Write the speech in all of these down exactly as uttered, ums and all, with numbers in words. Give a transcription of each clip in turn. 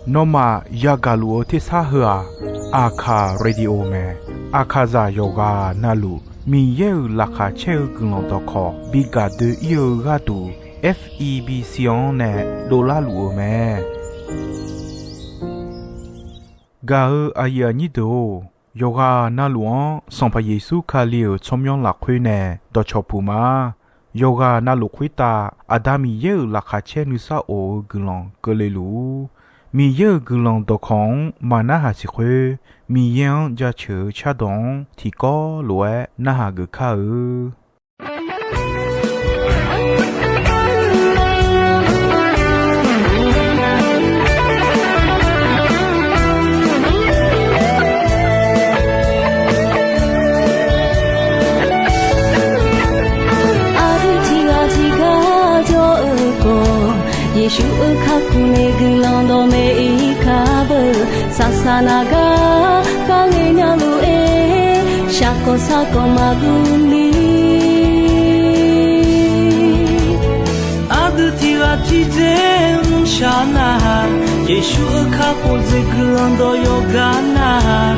Nawmaf yagaq luf-eu tersar heu-aq, Aqkaq Radio mae. Aqkaqzaq yawqghaq navluf Miqyaer-euq laqkhaq caer-eu guiqlanq dawqkawq bi gaq doe-ir-eu gharduq, F E B C-anr nae dovlar luf-eu mae. Gaq-eu aqyuif aqnyir deuq-or, yawqghaq navluf-anr Sanqpaq Yeqsur Kali-euq tsawrmyanr lafkhoer nae dawqcawq puq ma. Yawqghaq navluf khoertav Aqda Miqyaer-euq laqkhaq caer nuisar of-eu guiqlanq keuvle luf-ur. Miqyaer-euq guiqlanq dawqkawq-anr maqnarhaq siq khoer, Miqyaer-anr jaceuq-eu cardawq-anr tiqkawv lof-aer narhaq geuf kar-eu. Aqdui tiqghaq tiqgar jawr-eu khawf, Yeqsur-euq kakhof nae guiqlanq dawqmaeq-ir kar beu. Saqsaq naq gar kharghae nya lof-aer, shaqkawq sarkawq maqguv ni. Aqdui tiqghaq tiqdzer mrshaq nar-aq, Yeqsur-euq kakhof dzaeq guiqlanq dawq yawqgar nar-aq,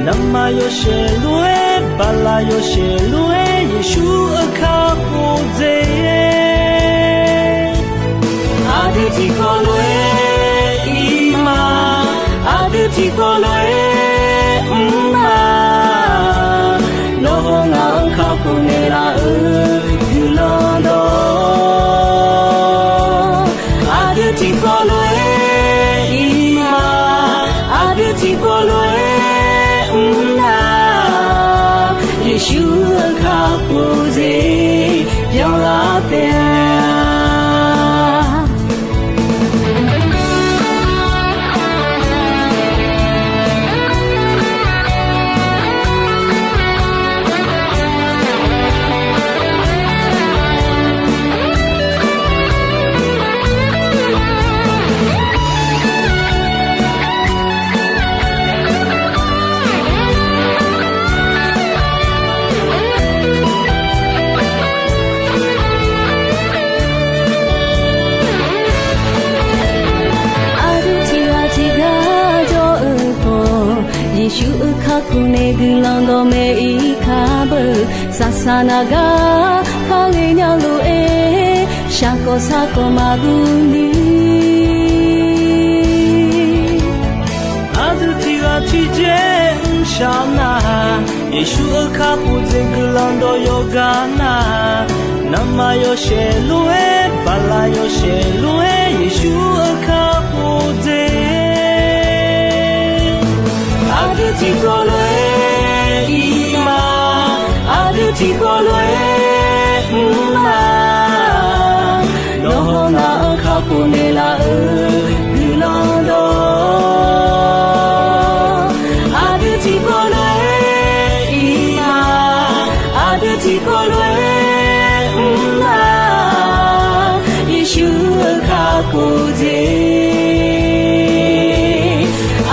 navmaqyawshaef lof-aer, baqlaqyawshaef lof-aer, Yeqsur-euq kakhof dzaeq. Aqdui tiqkawv lof-aer ir ma, aqdui tiqkawv lof-aer mr ma. Nawr hawr ngaq-anr kakhof naeqlaf-euq guiqlanq dawq, aqdui tiqkawv lof-aer ir ma, aqdui tiqkawv lof-aer mr nar, Yeqsur-euq kakhof dzaeq byanlar taef-a. Aqdui tiqghaq tiqgar jawr-eu khawf, Yeqsur-euq kakhof nae guiqlanq dawqmaeq-ir kar beu. Saqsaq naq gar kharghae nya lof-aer, shaqkawq sarkawq maqguv ni. Aqdui tiqghaq tiqdzer mrshaq nar-aq, Yeqsur-euq kakhof dzaeq guiqlanq dawq yawqgar nar-aq, navmaqyawshaef lof-aer, baqlaqyawshaef lof-aer, Yeqsur-euq kakhof dzaeq. Aqdui tiqkawv lof-aer ir ma, aqdui tiqkawv lof-aer mr ma. Nawr hawr ngaq-anr kakhof naeqlaf-euq guiqlanq dawq, aqdui tiqkawv lof-aer ir ma, aqdui tiqkawv lof-aer mr ma. Yeqsur-euq kakhof dzaeq,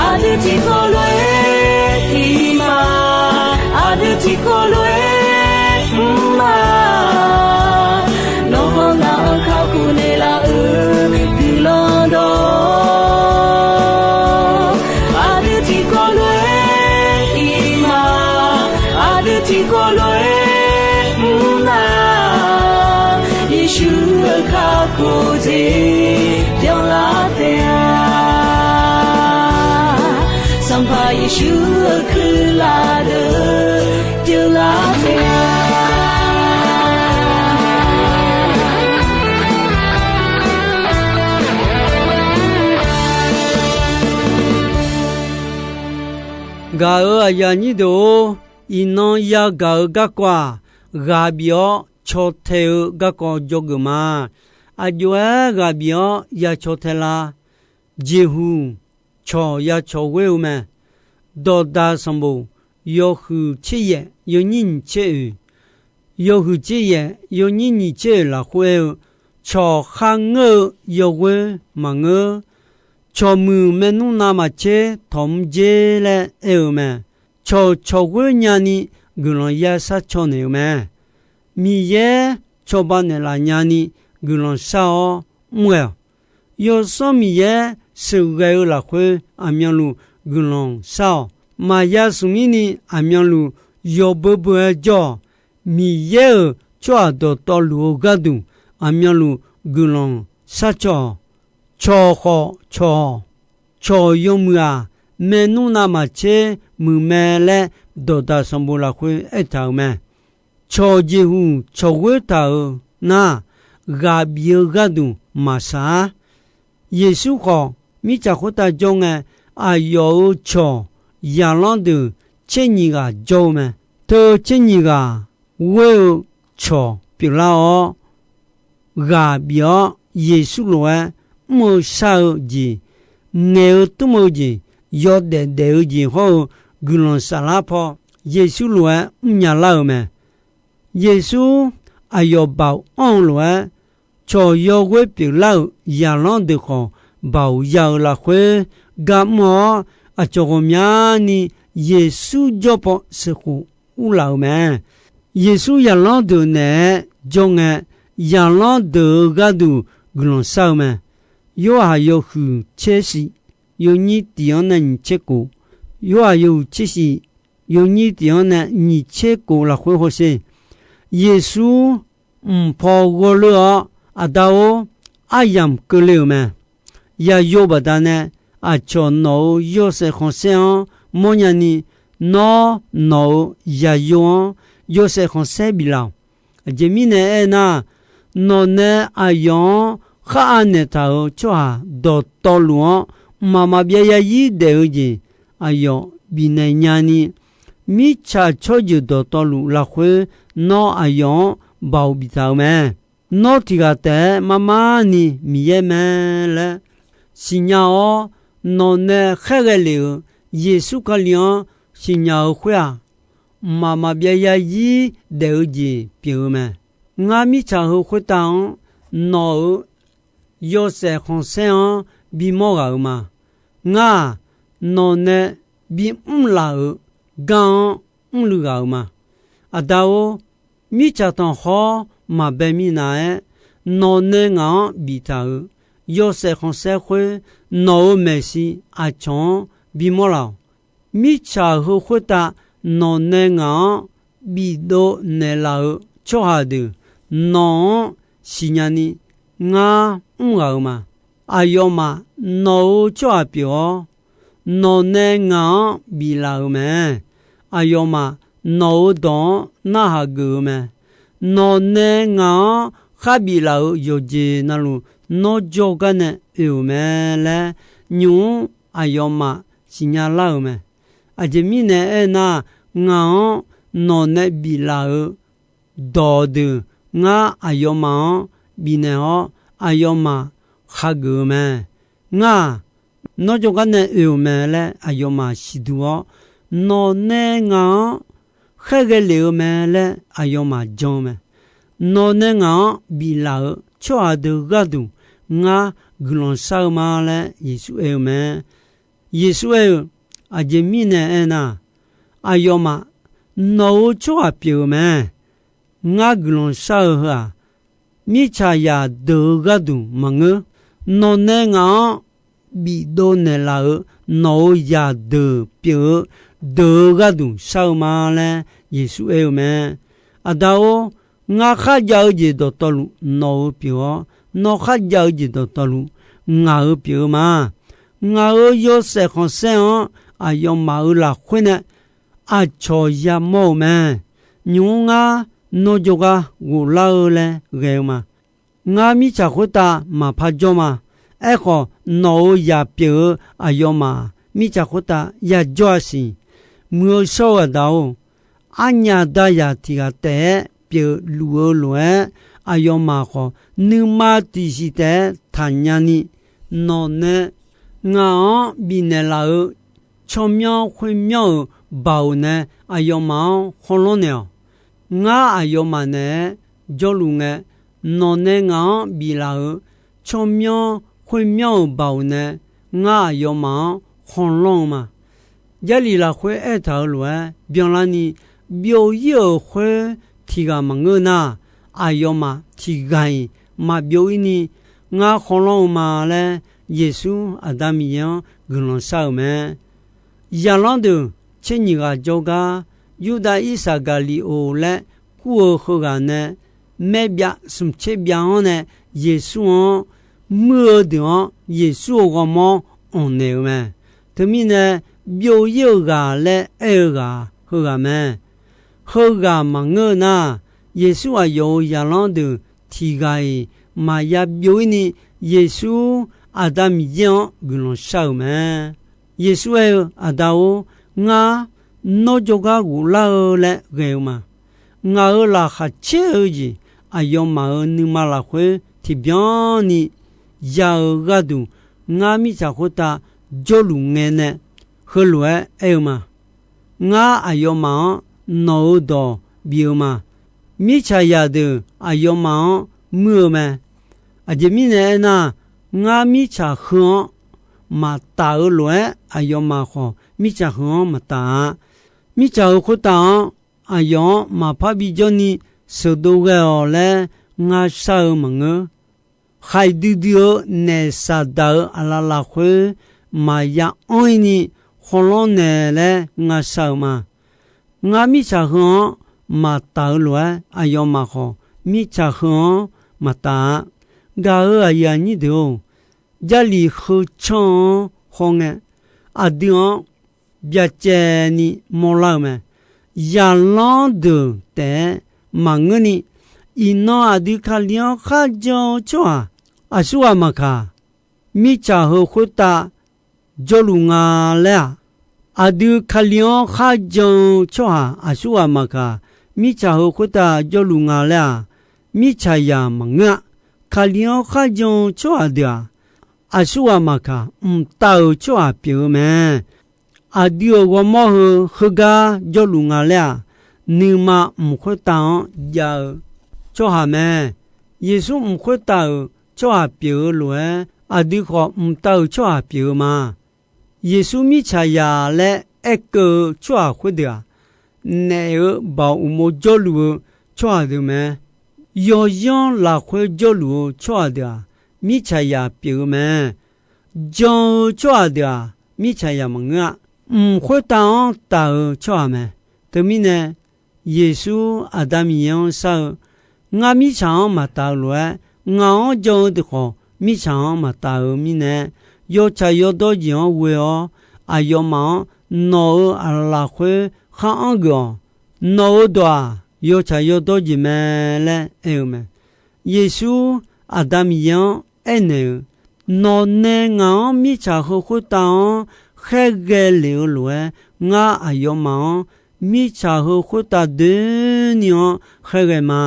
aqdui tiqkawv lof-aer ir ma, aqdui tiqkawv lof-aer mr ma. Nawr hawr ngaq-anr kakhof naeqlaf-euq guiqlanq dawq, aqdui tiqkawv lof-aer ir ma, aqdui tiqkawv lof-aer mr ma. Yeqsur-euq kakhof dzaeq byanlar taef-a. Sanqpaq Yeqsur-euq kuirlaf deuq byanlar taef-a. Gaq-euq aqyuif aqnyir deuq-or, iqnan yagaq-eu garkawv-aq, ghaq bif-awr caw tae-eu garkawv dzawgeuf ma. Aqjox-aer ghaq bif-awr ya caw tae la? Jeqhuq cawq ya cawq ghoer-eu mae. Dawqdaq sanqbof yawhuiq tser yaef yawnyir nyiq tser oeq, yawhuiq tser yaef yawnyir nyiq tser oeq lafkhoer aer-eu, cawq kharngeur-eu yawghoer maqngeur. Cawqmuiq maernmr navmaqtser tawqmr dzer laer aer-eu mae. Cawq cawq ghoer nyani guiqlanq ya shar caw naeq-eu mae. Miqyaer cawba naeqlaf nyani guiqlanq shar-awr mr ghae-awq. Yawsanr Miqyaer sheuqghae-eu lafkhoer aqmyanluf guiqlanq shar-awq. Maqya smq mirni aqmyanluf yawbeu beu-aer jawr-awq. Miqyaer-euq tsawrhaq dawqtawvluf-eu gharduq aqmyanluf guiqlanq sharcaw-awq. Cawq khawf cawq-awq. Cawq yawmuiq-aq, maernmr navmaqtser muiq mae laer dawqdaq sanqbof lafkhoer aertaq-euq mae. Cawq jeqhuq cawq ghoer taq-euq nar, ghaq bif-eu gharduq maqsaq-ar. Yeqsur khawf, mirtsaq khoertav jawr ngae, aqyawf-euq cawq zaqlanr deuq tser nyiq ghaq jawr-eu mae. Teu tser nyiq ghaq ghoer-eu cawq pyeuflar-awr, ghaq bif-awr Yeqsur lof-aer mr-eu shar-eu jeq, ngaeq-eu tmr-eu jeq, yawdaef daef-eu jeq hawr-eu guiqlanq saflar paw Yeqsur lof-aer mrnya lar-eu mae. Yeqsur aqyawf baoq anr-eu lof-aer, cawq yawghoer pyeuflar-euq zaqlanr deuq khawf, baoq ya-eu lafkhoer gar mr-awr, aqcawq ghawqmyani Yeqsur jawr paw sheuqkhof urlaf-euq mae. Yeqsur zaqlanr deuq naeq-aer jawr ngae, zaqlanr deuq-euq gharduq guiqlanq shar-eu mae. Yorhaq yawhuiq tser shif, yawnyir tiq-anr nae nyiq tser kof. Yorhaq yawhuiq tser shif, yawnyir tiq-anr nae nyiq tser kof lafkhoer hawsher. Yeqsur mq paw ghawrleur-awr, Aqda-or, aryamq keuvle-euq mae. Yayo baqdanae aqcawq nawq-euq yawshaef khanqsaer-anr mawrnya ni, nawr nawq-euq yayo-anr yawshaef khanqsaer biflaf-awq. Aqjeq mirnae aernar, nawqnae aqyawf-anr khar anaeq taq-euq tsawrhaq dawqtawvluf-anr mqmaq maqbyav yarzir daef-eu jeq aqyawf bifnaeq nyani, mirtsaq tsawrjeuq dawqtawvluf lafkhoer nawr aqyawf-anr baoq biftaq-euq mae. Nawr tiq ghaq taef-aer marmar ni Miqyaer mae laer siqnya-awr, nawqnae khaerghae lef-euq Yeqsur Kali-anr siqnya-eu khoer-aq, mqmaq maqbyav yarzir daef-eu jeq pyeuf-eu mae. Ngar mirtsaq heu khoertav-anr nawq-euq yawshaef khanqsaer-anr bimawr ghaq-euq ma. Ngar-aq, nawqnae bimr laf-euq gar-anr mrluiv ghaq-euq ma. Aqda-or, mirtsaq tanqkhawr maqbae minav-aer, nawqnae ngaq-anr biftaq-euq yawshaef khanqsaer khoer, nawq-euq maeqshi aqcawq-anr bimawr laf-awq. Mirtsaq heu khoertav nawqnae ngaq-anr bifdov naeqlaf-euq tsawrhaq deuq nawq-anr siqnya ni ngar mr ghaq-euq ma. Aqyawfmaf nawq-euq tsawrhaq pyeuf-awr, nawqnae ngaq-anr biflaf-euq mae. Aqyawfmaf nawq-euq dawq-anr narhaq geuf-eu mae. Nawqnae ngaq-anr khar biflaf-euq yawqjeq navluf, nawr jawrgar nae oe-euq mae laer, nymq-mr aqyawfmaf siqnya lar-euq mae. Aqjeq mirnae aernar, ngaq-anr nawqnae biflaf-euq dawqdeuq ngar aqyawfmaf-anr bifnaeq-awr, aqyawfmaf hageuf-eu mae. Ngar-aq, nawr jawrgar nae oe-euq mae laer aqyawfmaf siqduq-awr, nawqnae ngaq-anr khaerghae lef-eu mae laer aqyawfmaf jan-eu mae. Nawqnae ngaq-anr biflaf-euq tsawrhaq deuq gharduq ngar guiqlanq shar-eu ma laer Yeqsur aer-eu mae. Yeqsur aer-eu, Aqjeq mirnae aernar, aqyawfmaf nawq-euq tsawrhaq pyeuf-eu mae. Ngar guiqlanq shar-eu heu-aq, mirtsaqzaq deuq-eu gharduq maqngeur. Nawqnae ngaq-anr bifdov naeqlaf-euq nawq-euq zaqdeuq pyeuf-eu deuq-eu gharduq shar-eu ma laer Yeqsur aer-eu mae. Aqda-or, ngar kharjav-eu jeq dawqtawvluf nawq-euq pyeuf-awr, nawr kharjav-eu jeq dawqtawvluf ngaq-euq pyeuf-eu ma. Ngaq-euq yawshaef khanqsaer-anr aqyawfmaf-euq lafkhoer nae aqcawq yamawr-euq mae. Nymq-mr ngar nawr jawrgar ghoflar-eu laer ghae-eu ma. Ngar mirtsaq khoertav maqpar jawr ma. Aerkhawf, nawq-euq zaq pyeuf-eu aqyawfmaf mirtsaq khoertav yajawr-a siq. Muiq-eu shawr-eu aqda-or, arnyaf dazaq tiq ghaq taef-aer pyeufluf-eu lof-aer, aqyawfmaf khawf nuima tiqsiq taef-aer taqnya ni, nawqnae ngaq-anr bifnaeq laf-euq tsawrmyanr khoermyanr-euq baoq nae aqyawfmaf-anr khawlanr naeq-awq. Ngar aqyawfmaf naeq-aer jawrluf ngae, nawqnae ngaq-anr biflaf-euq tsawrmyanr khoermyanr-euq baoq nae ngar aqyawfmaf-anr khawlanr-eu ma. Jarlif lafkhoer aertaq-euq lof-aer byanlarni, byov-ir-euq khoer tiq ghaq maqngeur nar, aqyawfmaf tiq ghaq-iq maqbyov-ir ni, ngar khawlanr-eu ma laer, Yeqsur Aqda Miqyaer-anr guiqlanq shar-euq mae. Zaqlanr deuq tser nyiq ghaq jawrgar, Yurdav Irsaqgaqliqoq laer kur-eu heughaq nae, maer byav smq tser byav-anr nae Yeqsur-anr muir-eu deuq-anr, Yeqsur-euq ghawrmawr anqnaeq-eu mae. Teumirnae, byov-ir-eu ghaq laer aer-eu ghaq heughaq mae. Heughaq maqngeur-eu nar, Yeqsur aqyawf-euq zaqlanr deuq tiq ghaq-iq maqya byov-ir ni, Yeqsur Aqda Miqyaer-anr guiqlanq shar-euq mae. Yeqsur aer-eu, Aqda-or, ngar nawr jawrgar ghoflar-eu laer ghae-eu ma. Ngaq-euq laqkhaq caer-eu jeq aqyawfmaf-euq nuima lafkhoer tiqbyan ni ya-eu gharduq, ngar mirtsaq khoertav jawrluf ngae nae heulof-aer aer-eu ma. Ngar aqyawfmaf-anr nawq-euq dawq bif-eu ma. Mirtsaqzaq deuq aqyawfmaf-anr muir-eu mae. Aqjeq mirnae aernar, ngar mirtsaq heu-anr maqtaf-eu lof-aer, aqyawfmaf khawf mirtsaq heu-anr maqtaf-a. Mirtsaq heu khoertav-anr aqyawf-anr maqpar bijawr ni sheuqdov ghae-awq laer ngar shar-eu maqngeur. Khaqdui dui-eu naef Saqdaq-euq aqlaf lafkhoer maqya anr-ir ni khawlanr naeq laer ngar shar-eu ma. Ngar mirtsaq heu-anr maqtaf-eu lof-aer, aqyawfmaf khawf mirtsaq heu-anr maqtaf-a. Gaq-euq aqyuif aqnyir deuq-or, Jarlif heu canr-anr hawngae, aqdui-anr byacaevni mawrlar-eu mae. Zaqlanr deuq taef-aer maqngeurni, iqnan aqdui Kali-anr kharjan-eu tsawrhaq aqsurghaq maqkaq, mirtsaq heu khoertav jawrluf nga laer-aq, aqdui Kali-anr kharjan-eu tsawrhaq aqsurghaq maqkaq, mirtsaq heu khoertav jawrluf nga laer-aq, mirtsaqzaq maqngeur-a. Kali-anr kharjan-eu tsawrhaq deuq-aq, aqsurghaq maqkaq mqtav-euq tsawrhaq pyeuf-eu mae. Aqdui-euq ghawrmawr heu heugar jawrluf nga laer-aq, nuima mq khoertav-anr jav-eu tsawrhaq mae. Yeqsur mq khoertav-euq tsawrhaq pyeuf-eu lof-aer, aqdui khawf mqtav-euq tsawrhaq pyeuf-eu ma. Yeqsur mirtsaqzaq laer aerkeuv-eu tsawrhaq khoerdeuq-aq, naef-euq baoq uqmov jawrluf-eu tsawrhaq deuq mae. Yawzanr lafkhoer jawrluf-eu tsawrhaq deuq-aq, mirtsaqzaq pyeuf-eu mae. Jan-eu tsawrhaq deuq-aq, mirtsaqzaq maqngeur-a. Mq khoertav-anr taf-eu tsawrhaq mae. Teumirnae, Yeqsur Aqda Miqyaer-anr shar-eu, ngar mirtsaq-anr maqtaf-eu lof-aer, ngaq-anr jan-eu deuq khawf mirtsaq-anr maqtaf-eu mirnae, yawtsaq yawdawr jeq-anr ghoe-awr, aqyawfmaf-anr nawq-euq aqlaf lafkhoer khar anr geuf-awq. Nawq-euq dawq-aq, yawtsaq yawdawr jeq mae laer aer-eu mae. Yeqsur Aqda Miqyaer-anr aernaeq-eu, nawqnae ngaq-anr mirtsaq heu khoertav-anr khaerghae lef-eu lof-aer, ngar aqyawfmaf-anr mirtsaq heu khoertav doeni-anr khaerghae ma.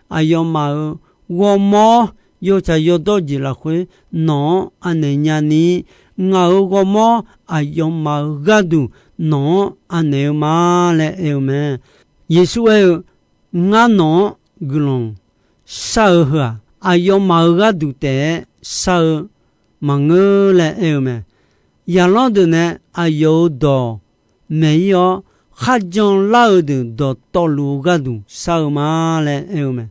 Aqyawfmaf-euq ghawrmawr yawtsaq yawdawr jeq lafkhoer nawq-anr anaeq nyani, ngaq-euq ghawrmawr aqyawfmaf-euq gharduq nawq-anr anaeq-eu ma laer aer-eu mae. Yeqsur aer-eu, ngar nawq-anr guiqlanq shar-eu heu-aq, aqyawfmaf-euq gharduq taef-aer shar-eu maqngeur laer aer-eu mae. Zaqlanr deuq nae aqyawf-euq dawq maeq-ir-awr, kharjan lar-eu deuq dawqtawvluf-eu gharduq shar-eu ma laer aer-eu mae.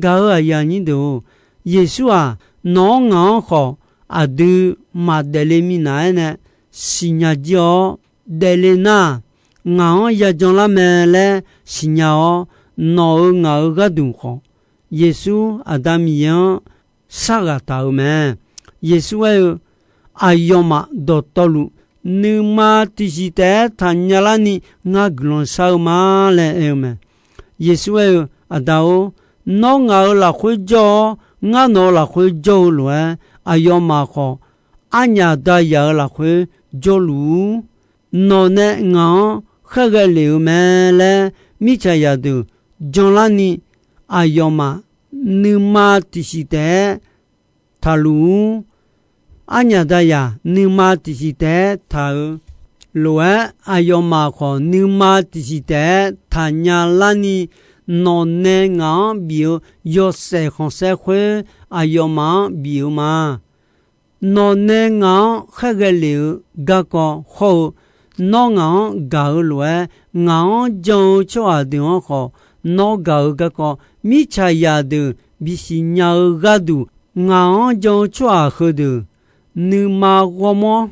Gaq-euq aqyuif aqnyir deuq-or, Yeqsur-aq, nawq-anr ngaq-anr khawf aqdui maqdaefle minav-aer nae siqnya jir-awr, daefle nar, ngaq-anr yajan lar mae laer siqnya-awr, nawq-euq ngaq-euq gharduq khawf, Yeqsur Aqda Miqyaer-anr sarghaq taq-euq mae. Yeqsur aer-eu, aqyawfmaf dawqtawvluf nuima tiqsiq taef-aer taqnya larni ngar guiqlanq shar-eu ma laer aer-eu mae. Yeqsur aer-eu, Aqda-or, nawr ngaq-euq lafkhoer jawr-awr, ngar nawq-euq lafkhoer jawr-eu lof-aer, aqyawfmaf khawf, arnyaf dayaq-euq lafkhoer jawrluf-ur. Nawq nae ngaq-anr khaerghae lef-eu mae laer mirtsaqzaq deuq janlarni, aqyawfmaf nuima tiqsiq taef-aer taqluf-ur. Arnyaf dayaq nuima tiqsiq taef-aer taq-eu lof-aer, aqyawfmaf khawf nuima tiqsiq taef-aer taqnya larni, nawq nae ngaq-anr bif-eu yawshaef khanqsaer khoer aqyawfmaf-anr bif-eu ma. Nawq nae ngaq-anr khaerghae lef-eu garkawv hawr-eu, nawr ngaq-anr gaq-eu lof-aer, ngaq-anr jan-eu tsawrhaq deuq-anr khawf, nawr gaq-eu garkawv mirtsaqzaq deuq bisiq nya-eu gharduq Ngaq-anr jan-eu tsawrhaq heudeuq nuima ghawrmawr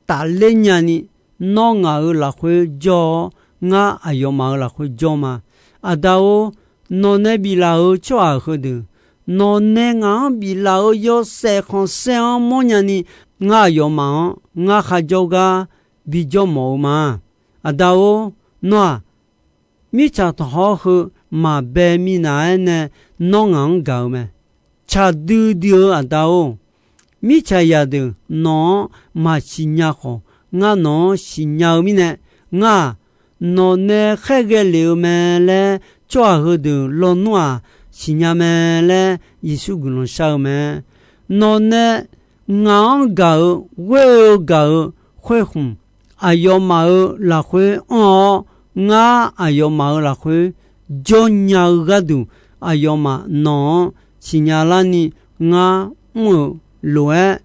tafler nyani, nawr ngaq-euq lafkhoer jawr-awr, ngar aqyawfmaf-euq lafkhoer jawr ma. Aqda-or, nawqnae biflaf-euq tsawrhaq heudeuq, nawqnae ngaq-anr biflaf-euq yawshaef khanqsaer-anr mawrnya ni, ngar aqyawfmaf-anr ngar kharjawr gar bijawr mawf-eu ma. Aqda-or, nawr-aq, mirtsaq tanqkhawr heu maqbae minav-aer nae nawr ngaq-anr gaq-eu mae. Tsaq duidui-eu Aqda-or, mirtsaq zaqdeuq nawq-anr maqsiq nya khawf, ngar nawq-anr siqnya-eu mirnae, ngar-aq, nawqnae khaerghae lef-eu mae laer tsawrhaq heudeuq lawnmr-aq siqnya mae laer Yeqsur guiqlanq shar-eu mae. Nawqnae ngaq-anr gaq-eu ghoer-eu gaq-eu khoerkhmq, aqyawfmaf-euq lafkhoer anr-awr, ngar aqyawfmaf-euq lafkhoer jawrnya-eu gharduq, aqyawfmaf nawq-anr siqnya larni ngar mr-euq lof-aer,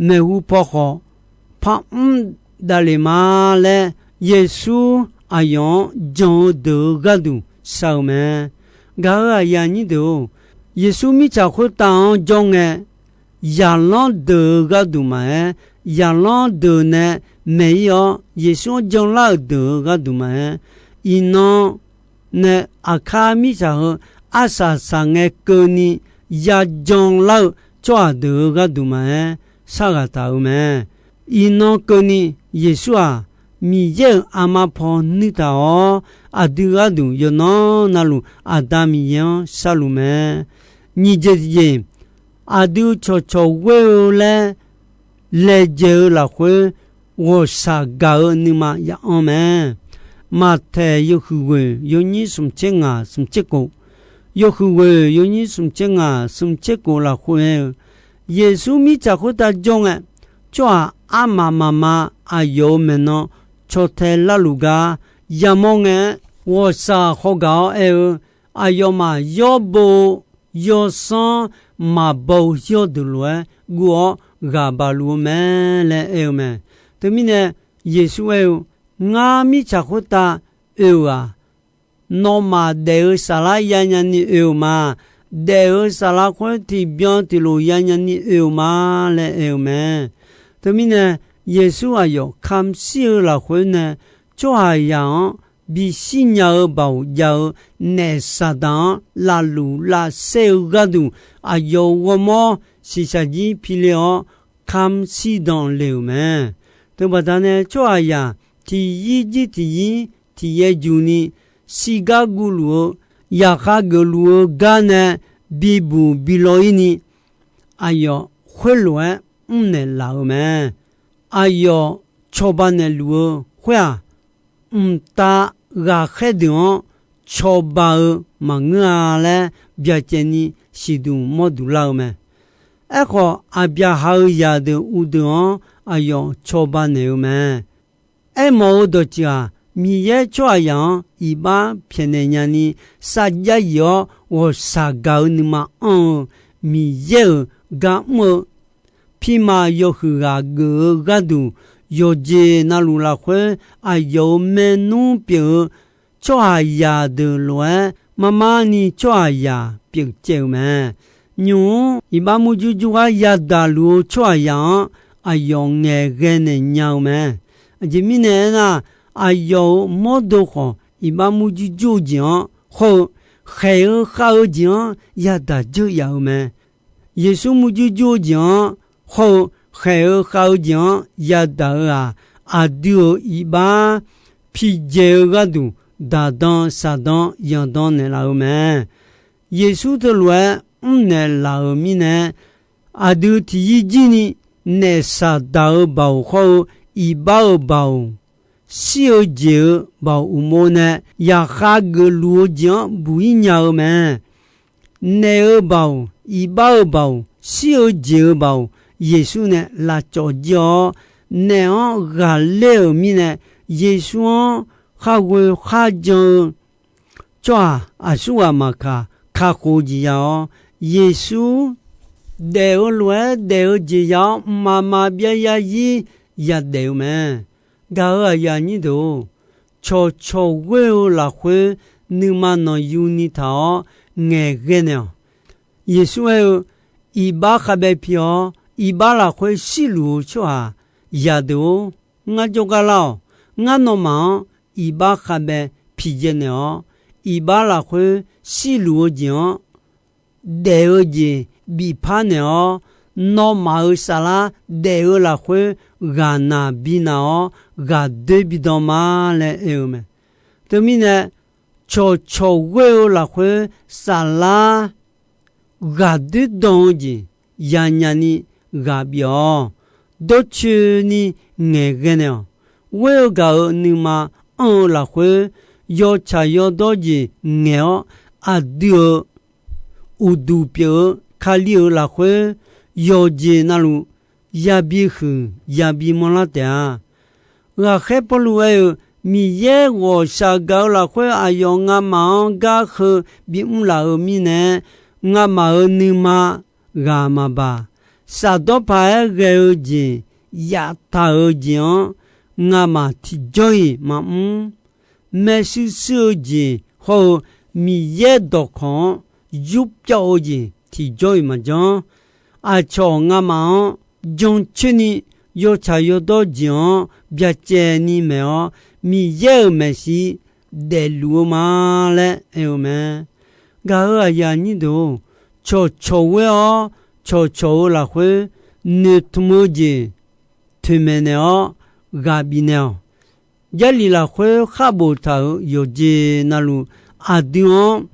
maeqhu paw khawf par mr davlef ma laer, Yeqsur aqyawf-anr jan-eu deuq-eu gharduq shar-eu mae. Gaq-euq aqyuif aqnyir deuq-or, Yeqsur mirtsaq khoertav-anr jawr ngae, zaqlanr deuq-eu gharduq maqaer, zaqlanr deuq nae maeq-ir-awr Yeqsur-anr janlar-euq deuq-eu gharduq maqaer, iqnan nae aqkar mirtsaq heu arsaq saqngae keuvni ya janlar-eu tsawrhaq deuq-eu gharduq maqaer, sharghaq taq-euq mae. Iqnan keuvni Yeqsur-aq, Miqyaer-euq aqma paw nuitaq-awr, aqdui gharduq yawqnan navluf Aqda Miqyaer-anr sharluf mae. Nyiq jeq tiqjeq, aqdui cawqcawq ghoer-eu laer laejae-eu lafkhoer ghawqshaq gaq-eu nuima ya'anr mae. Maqtaeq yawhuiq ghoeq yawnyir smq tser ngaq smq tser kof, yawhuiq ghoeq yawnyir smq tser ngaq smq tser kof lafkhoer aer-eu, Yeqsur mirtsaq khoertav jawr ngae, tsawrhaq armaf mafma aqyawf-euq maeqnan caw tae larluf gar yamawr ngae-aer, ghawqshaq khawgaq-awr aer-eu, aqyawfmaf yawrbo-eu yawsanr maqbaw-eu yawrdeuq lof-aer guv-awr ghaq baq luf-eu mae laer aer-eu mae. Teumirnae, Yeqsur aer-eu, Ngar mirtsaq khoertav oe-euq-aq, nawmaf daef-eu saflar yanya ni oe-euq ma. Daef-eu saflar khoer tiqbyan tiqlof yanya ni oe-euq ma laer aer-eu mae. Teumirnae, Yeqsur aqyawf kamq shir-eu lafkhoer nae tsawrhaqzaq-anr bishir nya-eu baoq jav-eu naef Saqdaq-anr lavluf lavsaer-eu gharduq, aqyawf-euq ghawrmawr shiqshaq jir pi le-awr, kamq shir dan le-euq mae. Teubaqda nae tsawrhaqzaq tiqyir jir tiqyir tiqyaer juq ni, shirgar guvluf-eu, yaqkhav geufluf-eu gar nae bibuq bilaw-ir ni, aqyawf khoerlof-aer mrnaeq laf-euq mae. Aqyawf cawba naeqluf-eu khoer-aq, mqtav ghaqkhaer deuq-anr cawba-eu maqngeur-a laer byacaevni siqduq mawrduq lar-eu mae. Aerkhawf, Aqbyaqhaq-euq zaqdeuq uqdeuq-anr aqyawf cawba naeq-eu mae. Aermawf-eu dawqtsuif-aq, Miqyaer tsawrhaqzaq-anr iqbax pyaeqnaeq nyani, sarjax yif-awr ghawqshaq gaq-eu nuima anr-eu Miqyaer-euq gar mr-eu, pirma yawhuiq ghaq geuf-eu gharduq, yawqjeq navluf lafkhoer aqyawf-euq maernmr pyeuf-eu tsawrhaqzaq deuq lof-aer, marmarni tsawrhaqzaq pyeufcaev-eu mae. Nymq-mr iqbax murjur jur gar yadaq luf-eu tsawrhaqzaq-anr aqyawf ngaeqghae naeq nya-eu mae. Aqjeq mirnae aernar, aqyawf-euq mawrdo khawf, iqbax murjur jur-eu jeq-anr hawr-eu, khaeq-eu khav-eu jeq-anr yadaq dzeur yaf-eu mae. Yeqsur murjur jur-eu jeq-anr hawr-eu, khaeq-eu khav-eu jeq-anr yadaq-eu-aq, aqdui-euq iqbax pijaeq-eu gharduq, daqdan shaqdan yanqdan naeqlaf-eu mae. Yeqsur teulof-aer mrnaeq laf-euq mirnae, aqdui tiqyir jir ni naef Saqdaq-eu baoq hawr-eu, iqbax-euq baoq, shir-eu jeq-eu baoq uqmov nae yaqkhav geufluf-eu jeq-anr buq-ir nya-eu mae. Naef-eu baoq, iqbax-eu baoq, shir-eu jeq-eu baoq, Yeqsur nae lavcawv jir-awr, naef-anr ghaqler-euq mirnae, Yeqsur-anr kharghoe kharjan-eu tsawrhaq aqsurghaq maqkaq, kakhof-eu jeq ya-awr, Yeqsur daef-eu lof-aer daef-eu jeq ya-awr, mqmaq maqbyav zarzir yadaef-eu mae. Gaq-euq aqyuif aqnyir deuq-or, cawqcawq ghoer-eu lafkhoer nuima nanqyuni taq-awr ngaeqghae naeq-awq. Yeqsur aer-eu, iqbax khavbae pi-awr, iqbax lafkhoer shirluf-eu tsawrhaq yadeuq-or, ngar jawrgar lar-awq. Ngar nawmaf-anr iqbax khavbae piqdzae naeq-awr, iqbax lafkhoer shirluf-eu jeq-anr daef-eu jeq bifpar naeq-awr, nawmaf-euq saflar daef-eu lafkhoer ghaqnaq binaq-awr, ghaqdoer bidan ma laer aer-eu mae. Teumirnae, cawqcawq ghoer-eu lafkhoer saflar ghaqdoer dan-eu jeq yanyani ghaq bif-awq. Dawrcoeni ngaeqghae naeq-awq. Ghoer-eu gaq-euq nuima anr-eu lafkhoer, yawtsaq yawdawr jeq ngaeq-awr, aqdui-euq uqduq pyeuf-eu Kali-euq lafkhoer yawqjeq navluf yabi huiq yabi manrlar taef-a. Ghaqkhaer Pawrluv aer-eu, Miqyaer ghawqshaq gaq-eu lafkhoer aqyawf ngamaf-anr gar heu bimr laf-euq mirnae, ngamaf-euq nuima ghaq maqbaq. Shafdawr paq-aer ghae-eu jeq yaftaq-euq jeq-anr ngamaf tiqjawr-iq maqmr. Maershuir shuir-eu jeq hawr-eu Miqyaer dawqkawq-anr yurpyawv-eu jeq tiqjawr-iq maqjanr. Aqcawq ngamaf-anr jancoerni yawtsaq yawdawr jeq-anr byacaevni maeq-awr, Miqyaer-euq maeqshi daefluf-eu ma laer aer-eu mae. Gaq-euq aqyuif aqnyir deuq-or, cawqcawq ghoer-awr cawqcawq-eu lafkhoer noeqtmq-eu jeq toeqmaeq naeq-awr ghaq bifnaeq-awq. Jarlif lafkhoer khar boftaq-euq yawqjeq navluf, aqdui-anr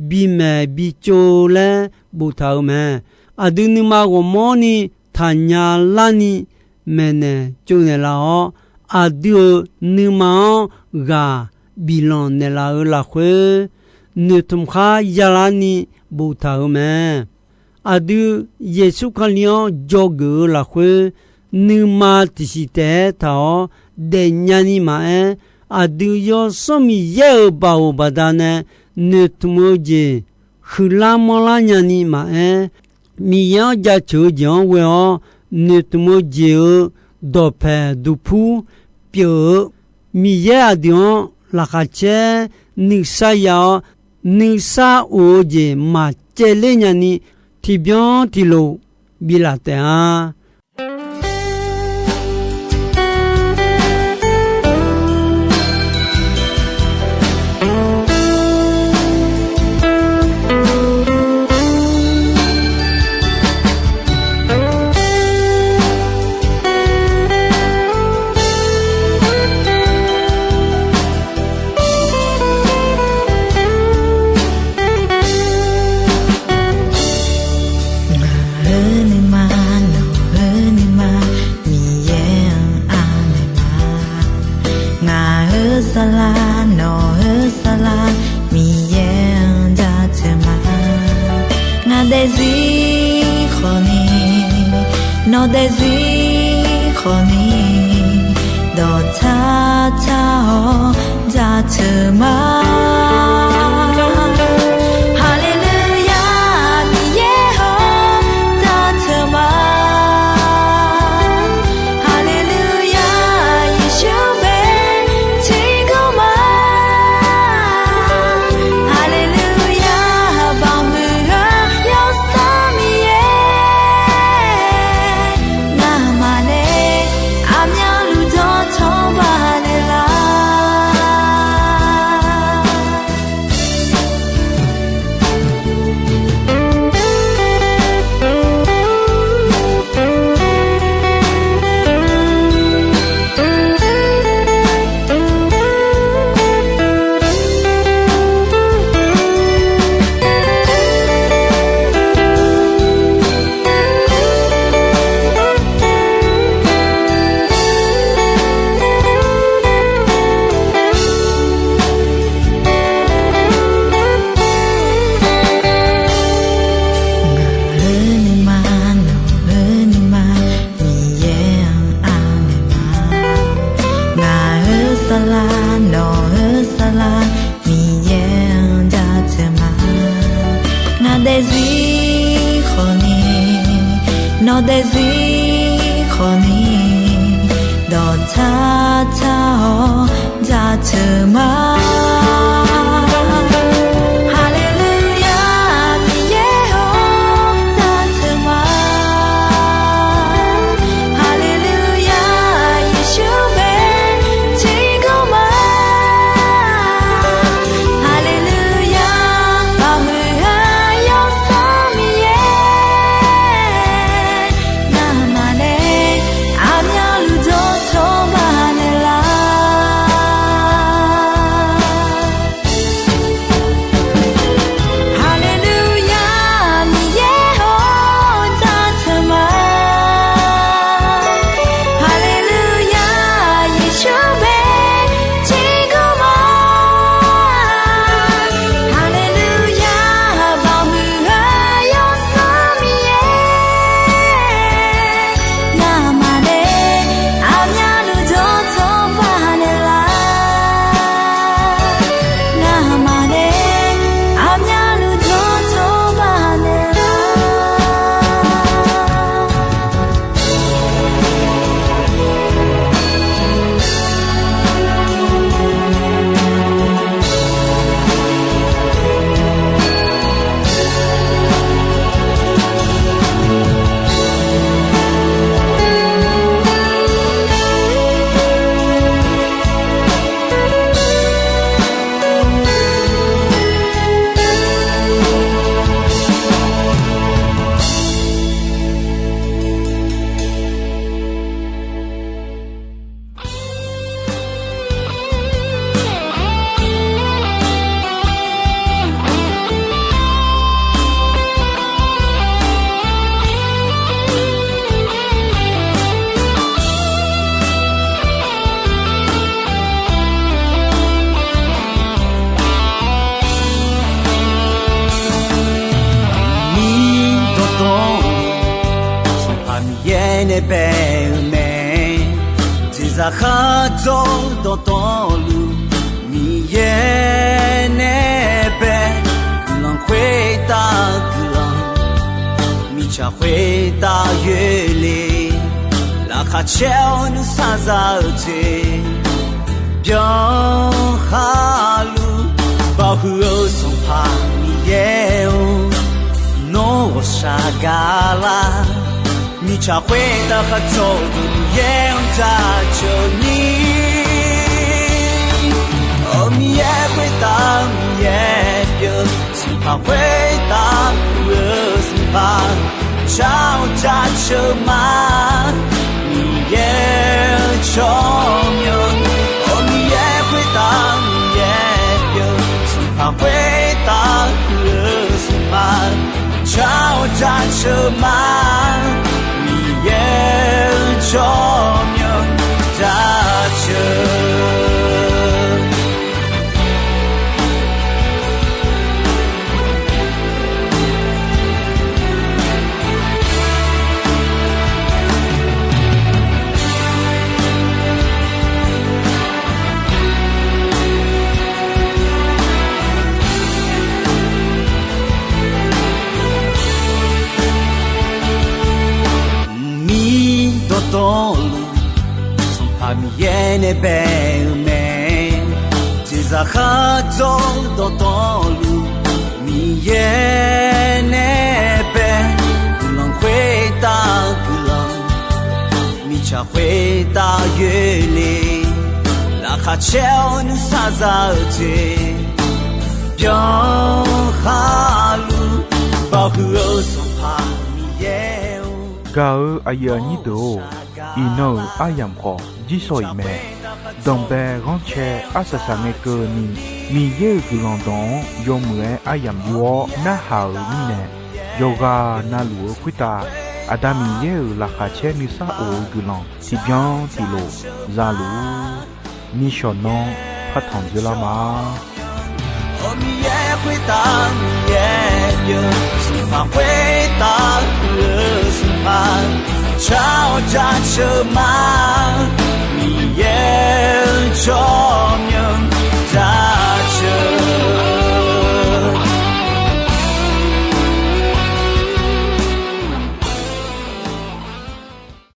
bimaeq bitsov laer boftaq-euq mae. Aqdui nuima ghawqmanrni taqnya larni maeqnaeq tsovnaeq laf-awr, aqdui-euq nuima-anr ghaq biflanq naeqlaf-euq lafkhoer, noeqtmq khar yalarni boftaq-euq mae. Aqdui Yeqsur Kali-anr dzawgeuf-eu lafkhoer, nuima tiqsiq taef-aer taq-awr daefnya ni maqaer, aqdui Yawsanr Miqyaer-euq baoq baqdanae noeqtmq-eu jeq huiqlar manrlar nyani maqaer, Miqyaer-anr jaceuq-eu jeq-anr ghoe-awr noeqtmq-eu jeq-euq dawqpaeq duqpur pyeuf-eu Miqyaer aqdui-anr laqkhaq caer nuisar ya-awr, nuisar of-eu jeq maqcaevler nyani tiqbyan tiqlof biflaf taef-a. Ngaq-euq nuima, nawq-euq nuima, Miqyaer-anr anaeq ma. Ngaq-euq saflar, nawq-euq saflar, Miqyaer-anr jaceuq ma. Ngaq daefzir khawfni, nawq daefzir khawfni, dawqtsar tsar-awr jaceuq ma. Haleluya, Miqyaer-anr jaceuq ma. Haleluya, Yeqsur bae tiqkawv ma. Haleluya, baqmuiq-eu Yawsanr Miqyaer, ngamaf nae aqmyanluf dawqtawvluf baqnaeq lar. Ngaq-euq nuima, nawq-euq nuima, Miqyaer-anr anaeq ma. Ngaq-euq saflar, nawq-euq saflar, Miqyaer-anr jaceuq ma. Ngaq daefzir khawfni, nawq daefzir khawfni, dawqtsar tsar-awr jaceuq ma. Haleluya, Miqyaer-or, jaceuq ma. nae bae-eu mae. Jeqzaq kharjawr dawqtawvluf, Miqyaer nae bae, guiqlanq khoertav guiqlanq, mirtsaq khoertav yoerle, laqkhaq caer-awr nuisar za-eu jeq, byanlar luf, baoq huiq-eu Sanqpaq Miqyaer-or, nawr ghawqshaq gaqlar. Mirtsaq khoertav kharjawr-eu Miqyaer-anr jaceuq ni, Miqyaer khoertav Miqyaer pyeuf, Sanqpaq khoertav puq-eu Sanqpaq, jar-awr jaceuq ma. Miqyaer-eu tsawrmyanr, Miqyaer khoertav Miqyaer pyeuf, Sanqpaq khoertav puq-eu Sanqpaq, jar-awr jaceuq ma. Miqyaer-eu tsawrmyanr jaceuq Mqmir dawqtawvluf, Sanqpaq Miqyaer nae bae-eu mae. Jeqzaq kharjawr dawqtawvluf, Miqyaer nae bae, guiqlanq khoertav guiqlanq, mirtsaq khoertav yoerle, laqkhaq caer-awr nuisar za-eu jeq, byanlar luf, baoq huiq-eu Sanqpaq Miqyaer-or. Gaq-eu aqyuif aqnyir deuq-or, iqnan-euq aryamq khawf jirsawq iq mae. Danqbae ghanrcae arsaq saq ngae keuvni, Miqyaer-euq guiqlanq dawq-anr yawmuiq-aer aryamq yur-awr narhaq-euq mirnae, yawqghaq navluf-eu khoertav Aqda Miqyaer-euq laqkhaq caer nuisar of-eu guiqlanq tiqbyan tiqlof za luf-ur. Nishawq nan partanq dzeurlar ma. Miqyaer khoertav Miqyaer pyeuf, Sanqpaq khoertav puq-eu Sanqpaq, jar-awr jaceuq ma.